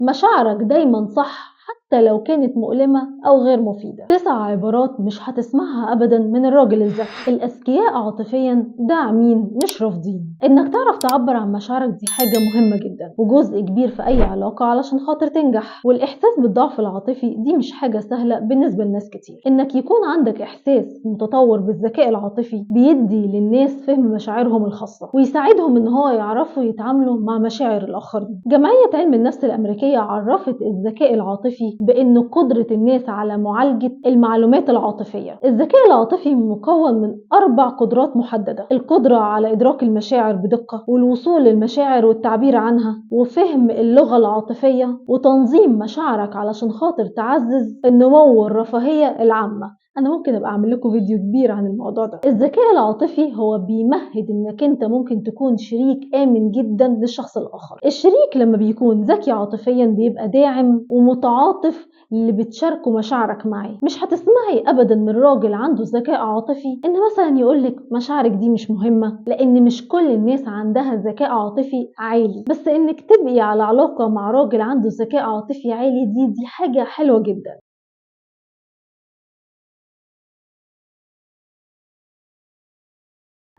مشاعرك دايما صح حتى لو كانت مؤلمة أو غير مفيدة. 9 عبارات مش هتسمعها أبدا من الراجل الذكي. الأذكياء عاطفيا داعمين مش رافضين. إنك تعرف تعبر عن مشاعرك دي حاجة مهمة جدا وجزء كبير في أي علاقة علشان خاطر تنجح. والإحساس بالضعف العاطفي دي مش حاجة سهلة بالنسبة لناس كتير. إنك يكون عندك إحساس متطور بالذكاء العاطفي بيدي للناس فهم مشاعرهم الخاصة ويساعدهم إن هو يعرفوا يتعاملوا مع مشاعر الآخرين. جمعية علم النفس الأمريكية عرفت الذكاء العاطفي بأنه قدرة الناس على معالجة المعلومات العاطفية. الذكاء العاطفي مكون من 4 قدرات محددة: القدرة على إدراك المشاعر بدقة، والوصول للمشاعر والتعبير عنها، وفهم اللغة العاطفية، وتنظيم مشاعرك علشان خاطر تعزز النمو والرفاهية العامة. أنا ممكن أبقى أعمل لكم فيديو كبير عن الموضوع ده. الذكاء العاطفي هو بيمهد إنك أنت ممكن تكون شريك آمن جدا للشخص الآخر. الشريك لما بيكون ذكي عاطفيا بيبقى داعم ومتعاطف اللي بتشاركه مشاعرك معاه. مش هتسمعي أبدا من راجل عنده ذكاء عاطفي إن مثلا يقولك مشاعرك دي مش مهمة، لأن مش كل الناس عندها ذكاء عاطفي عالي. بس إنك تبقي على علاقة مع راجل عنده ذكاء عاطفي عالي دي حاجة حلوة جدا.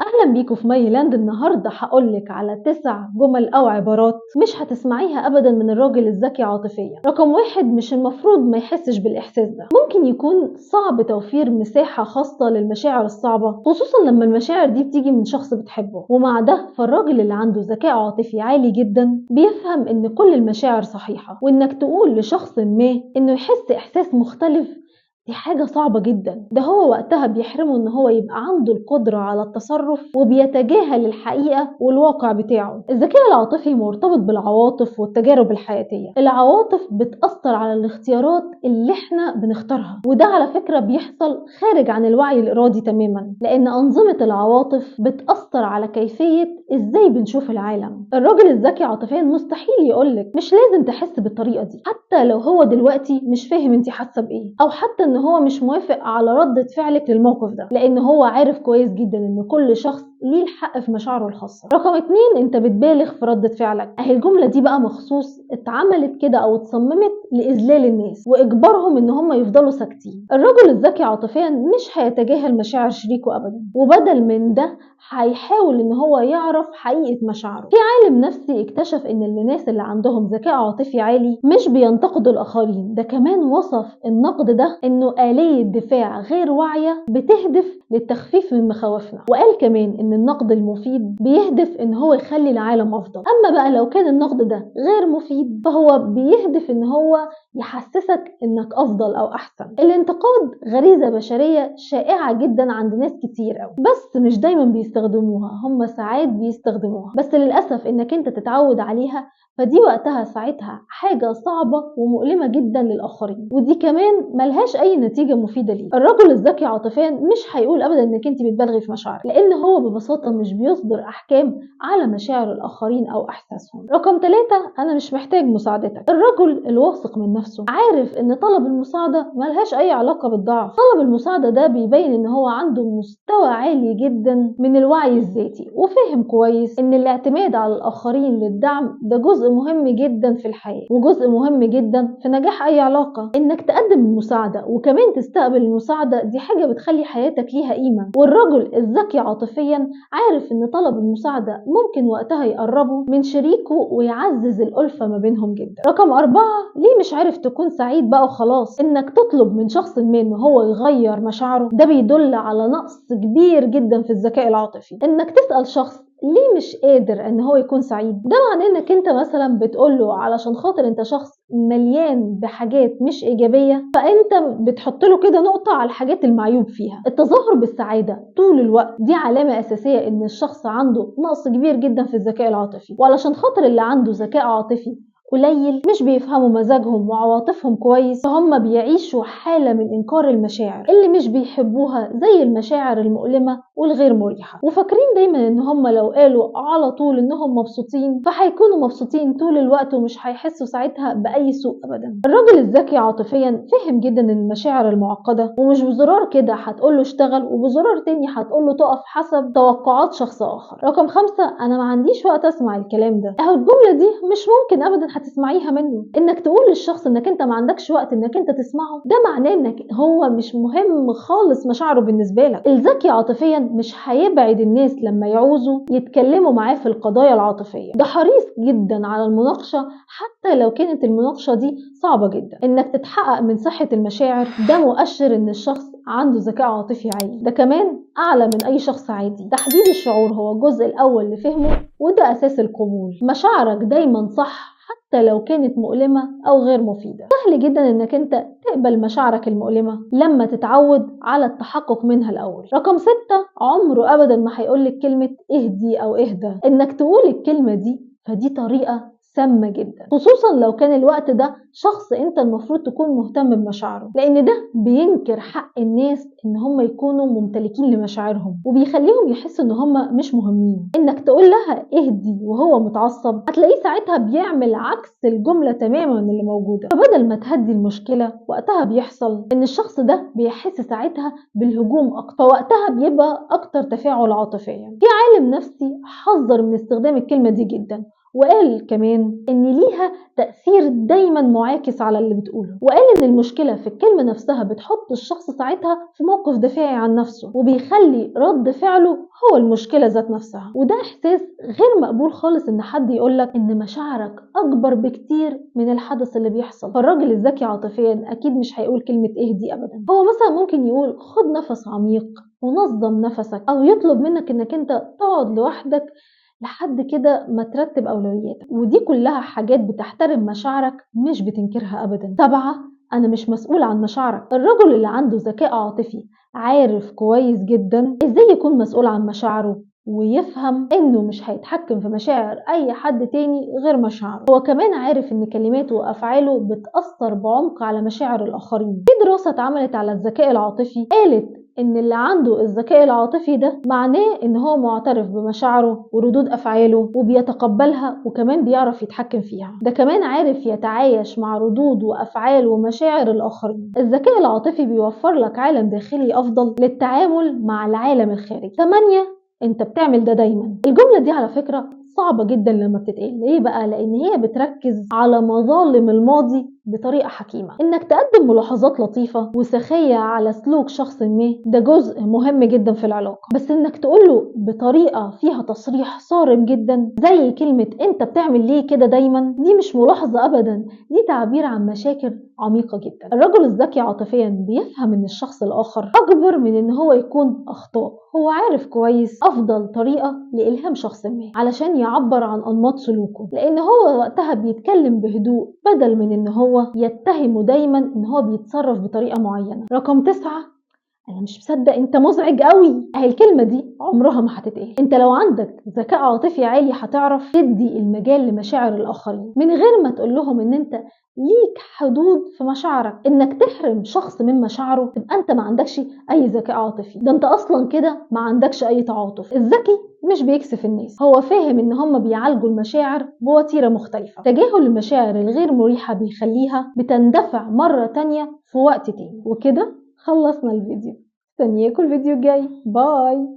اهلا بيكم في مايلاند. النهارده هقولك على 9 جمل او عبارات مش هتسمعيها ابدا من الراجل الذكي عاطفيا. رقم 1، مش المفروض ما يحسش بالاحساس ده. ممكن يكون صعب توفير مساحة خاصة للمشاعر الصعبة، خصوصا لما المشاعر دي بتيجي من شخص بتحبه. ومع ده فالراجل اللي عنده ذكاء عاطفي عالي جدا بيفهم ان كل المشاعر صحيحه، وانك تقول لشخص ما انه يحس احساس مختلف دي حاجة صعبة جدا. ده هو وقتها بيحرمه ان هو يبقى عنده القدرة على التصرف وبيتجاهل الحقيقة والواقع بتاعه. الذكاء العاطفي مرتبط بالعواطف والتجارب الحياتية. العواطف بتأثر على الاختيارات اللي احنا بنختارها، وده على فكرة بيحصل خارج عن الوعي الإرادي تماما، لأن أنظمة العواطف بتأثر على كيفية ازاي بنشوف العالم. الراجل الذكي عاطفيا مستحيل يقولك مش لازم تحس بالطريقة دي، حتى لو هو دلوقتي مش فاهم انت حاسة بإيه، أو حتى ان هو مش موافق على ردة فعلك للموقف ده، لان هو عارف كويس جدا ان كل شخص ليه الحق في مشاعره الخاصة. رقم 2، انت بتبالغ في ردة فعلك. اهي الجملة دي بقى مخصوص اتعملت كده او اتصممت لإذلال الناس واجبارهم ان هم يفضلوا ساكتين. الرجل الذكي عاطفيا مش هيتجاهل مشاعر شريكه ابدا، وبدل من ده هيحاول ان هو يعرف حقيقة مشاعره. في عالم نفسي اكتشف ان الناس اللي عندهم ذكاء عاطفي عالي مش بينتقدوا الاخرين، ده كمان وصف النقد ده انه آلية دفاع غير واعية بتهدف للتخفيف من مخاوفنا. وقال كمان ان النقد المفيد بيهدف ان هو يخلي العالم افضل. اما بقى لو كان النقد ده غير مفيد فهو بيهدف ان هو يحسسك انك افضل او احسن. الانتقاد غريزة بشرية شائعة جدا عند ناس كتير قوي، بس مش دايما بيستخدموها، هم ساعات بيستخدموها بس للاسف انك انت تتعود عليها فدي وقتها ساعتها حاجة صعبة ومؤلمة جدا للآخرين، ودي كمان ملهاش أي نتيجة مفيدة ليه. الرجل الذكي عاطفيا مش هيقول أبدا إنك أنت بتبالغي في مشاعرك، لأن هو ببساطة مش بيصدر أحكام على مشاعر الآخرين أو أحساسهم. رقم 3، أنا مش محتاج مساعدتك. الرجل الواثق من نفسه عارف إن طلب المساعدة ملهاش أي علاقة بالضعف. طلب المساعدة ده بيبين إن هو عنده مستوى عالي جدا من الوعي الذاتي، وفهم كويس إن الاعتماد على الآخرين للدعم ده جزء مهم جدا في الحياة وجزء مهم جدا في نجاح أي علاقة. إنك تقدم المساعدة وكمان تستقبل المساعدة دي حاجة بتخلي حياتك ليها قيمة. والرجل الذكي عاطفيا عارف إن طلب المساعدة ممكن وقتها يقربه من شريكه ويعزز الألفة ما بينهم جدا. رقم 4، ليه مش عارف تكون سعيد بقى وخلاص؟ إنك تطلب من شخص ما إن هو يغير مشاعره ده بيدل على نقص كبير جدا في الذكاء العاطفي. إنك تسأل شخص ليه مش قادر ان هو يكون سعيد، ده معناه انك انت مثلا بتقوله علشان خاطر انت شخص مليان بحاجات مش ايجابية، فانت بتحط له كده نقطة على الحاجات المعيوب فيها. التظاهر بالسعادة طول الوقت دي علامة اساسية ان الشخص عنده نقص كبير جدا في الذكاء العاطفي. وعلشان خاطر اللي عنده ذكاء عاطفي قليل مش بيفهموا مزاجهم وعواطفهم كويس، فهم بيعيشوا حالة من إنكار المشاعر اللي مش بيحبوها زي المشاعر المؤلمة والغير مريحة، وفاكرين دايما ان هم لو قالوا على طول انهم مبسوطين فهيكونوا مبسوطين طول الوقت ومش هيحسوا ساعتها بأي سوء ابدا. الراجل الذكي عاطفيا فهم جدا المشاعر المعقدة، ومش بزرار كده هتقوله اشتغل وبزرار تاني هتقوله تقف حسب توقعات شخص اخر. رقم 5، انا ما عنديش وقت اسمع الكلام ده. اهو الجملة دي مش ممكن ابدا هتسمعيها منه. انك تقول للشخص انك انت ما عندكش وقت انك انت تسمعه، ده معناه انك هو مش مهم خالص مشاعره بالنسبة لك. الذكي عاطفيا مش هيبعد الناس لما يعوزوا يتكلموا معاه في القضايا العاطفية، ده حريص جدا على المناقشة حتى لو كانت المناقشة دي صعبة جدا. انك تتحقق من صحة المشاعر ده مؤشر ان الشخص عنده ذكاء عاطفي عالي، ده كمان اعلى من اي شخص عادي. تحديد الشعور هو الجزء الاول لفهمه، وده اساس القبول. مشاعرك دايما صح حتى لو كانت مؤلمة أو غير مفيدة. سهل جدا إنك أنت تقبل مشاعرك المؤلمة لما تتعود على التحقق منها الأول. رقم 6، عمره أبدا ما هيقولك كلمة اهدي أو اهدى. إنك تقول الكلمة دي فدي طريقة سامة جدا، خصوصا لو كان الوقت ده شخص انت المفروض تكون مهتم بمشاعره، لان ده بينكر حق الناس ان هم يكونوا ممتلكين لمشاعرهم وبيخليهم يحسوا ان هم مش مهمين. انك تقول لها اهدي وهو متعصب هتلاقيه ساعتها بيعمل عكس الجملة تماما اللي موجودة، فبدل ما تهدي المشكلة وقتها بيحصل ان الشخص ده بيحس ساعتها بالهجوم اكتر، فوقتها بيبقى اكتر تفاعل عاطفيا. في عالم نفسي حذر من استخدام الكلمة دي جدا، وقال كمان ان ليها تأثير دايما معاكس على اللي بتقوله، وقال ان المشكلة في الكلمة نفسها بتحط الشخص ساعتها في موقف دفاعي عن نفسه وبيخلي رد فعله هو المشكلة ذات نفسها. وده احساس غير مقبول خالص ان حد يقولك ان مشاعرك اكبر بكتير من الحدث اللي بيحصل. فالراجل الذكي عاطفيا اكيد مش هيقول كلمة اهدي ابدا، هو مثلا ممكن يقول خد نفس عميق ونظم نفسك، او يطلب منك انك انت تقعد لوحدك لحد كده ما ترتب أولوياتك. ودي كلها حاجات بتحترم مشاعرك مش بتنكرها أبدا. 7، أنا مش مسؤول عن مشاعرك. الرجل اللي عنده ذكاء عاطفي عارف كويس جدا إزاي يكون مسؤول عن مشاعره ويفهم إنه مش هيتحكم في مشاعر أي حد تاني غير مشاعره. هو كمان عارف إن كلماته وأفعاله بتأثر بعمق على مشاعر الآخرين. في دراسة اتعملت على الذكاء العاطفي قالت ان اللي عنده الذكاء العاطفي ده معناه ان هو معترف بمشاعره وردود افعاله وبيتقبلها وكمان بيعرف يتحكم فيها، ده كمان عارف يتعايش مع ردود وافعال ومشاعر الاخرين. الذكاء العاطفي بيوفر لك عالم داخلي افضل للتعامل مع العالم الخارجي. 8، انت بتعمل ده دايما. الجملة دي على فكرة صعبة جدا لما بتتقال، ليه بقى؟ لان هي بتركز على مظالم الماضي بطريقة حكيمة. انك تقدم ملاحظات لطيفة وسخية على سلوك شخص ما ده جزء مهم جدا في العلاقة، بس انك تقوله بطريقة فيها تصريح صارم جدا زي كلمة انت بتعمل ليه كده دايما، دي مش ملاحظة ابدا، دي تعبير عن مشاكل عميقة جدا. الرجل الذكي عاطفيا بيفهم ان الشخص الاخر اكبر من ان هو يكون اخطاء، هو عارف كويس افضل طريقة لإلهام شخص ما علشان يعبر عن انماط سلوكه، لان هو وقتها بيتكلم بهدوء بدل من ان هو يتهمه دايما ان هو بيتصرف بطريقة معينة. رقم 9، انا مش مصدق انت مزعج قوي. اهي الكلمة دي عمرها ما هتتقال. انت لو عندك ذكاء عاطفي عالي هتعرف تدي المجال لمشاعر الاخرين من غير ما تقول لهم ان انت ليك حدود في مشاعرك. انك تحرم شخص من مشاعره تبقى انت ما عندكش اي ذكاء عاطفي، ده انت اصلا كده ما عندكش اي تعاطف. الذكي مش بيكسف الناس، هو فاهم ان هم بيعالجوا المشاعر بوتيرة مختلفة. تجاهل المشاعر الغير مريحة بيخليها بتندفع مرة تانية في وقت تاني. وكده خلصنا الفيديو، استنياكم الفيديو الجاي. باي.